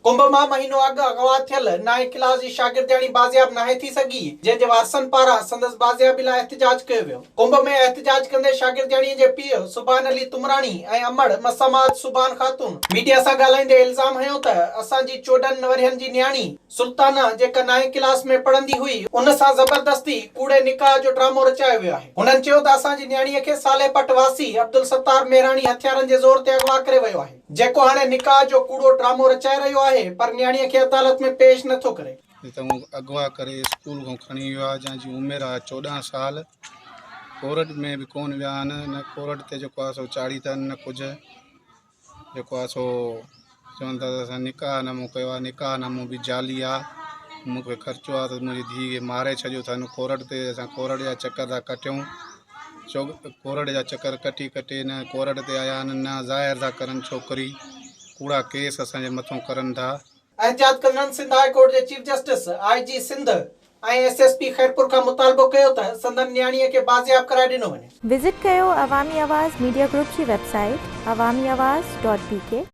ڪنب مان مهينو اڳ اغوا ٿيل نائين ڪلاس جي شاگردياڻي بازياب ناهي ٿي سگهي، جنهن جي وارثن پاران سندس بازيابي لاء احتجاج ڪيو ويو. ڪنب ۾ احتجاج ڪندي شاگردياڻي جي پيء سبحان علي تمراڻي ۽ امڙ مسمات سبحان خاتون ميڊيا سان ڳالهائيندي الزام هنيو ته اسان جي 14 ورهين جي نياڻي سلطانه جيڪا نائين ڪلاس ۾ پڙهندي هئي، ان سان زبردستي ڪوڙي نڪاح جو ڊرامو رچايو ويو آهي. هنن چيو ته اسان جي نياڻيء کي صالح پٽ واسي عبدالستار مهراڻي هٿيارن جي زور تي اغوا ڪري ويو آهي، جيڪو هاڻي نڪاح جو ڪوڙو ڊرامو رچائي رهيو آهي، پر نياڻيء کي عدالت ۾ پيش نه ٿو ڪري. جتان اغوا ڪري اسڪول کان کڻي ويو آهي، جنهن جي عمر آهي 14 سال. ڪورٽ ۾ به ڪونه ويا آهن، نه ڪورٽ تي جيڪو آهي سو چاڙهي اٿن نه ڪجهه. جيڪو آهي سو چون ٿا ته اسان نڪاح نامو ڪيو آهي نڪاح نامو به جعلي آهي مون کي خرچو آهي ته منهنجي ڌيء کي ماري ڇڏيو اٿن ڪورٽ تي اسان ڪورٽ جا چڪر ٿا ڪٽيون چو ڪورٽ جا چڪر ڪٽي ڪٽي نه ڪورٽ تي آيا آهن نه ظاهر ٿا ڪرن ڇوڪري ڪوڙا ڪيس اسانجي مٿو ڪرن ٿا. احتجاج ڪندڙن سنڌ هاء ڪورٽ جي chief justice, I G Sindh ۽ S S P Khairpur کان مطالبو ڪيو ته سندن نياڻيء کي بازياب ڪرائي ڏنو وڃي. وزٽ ڪيو عوامي آواز ميڊيا گروپ جي website Awami Awaz dot B K.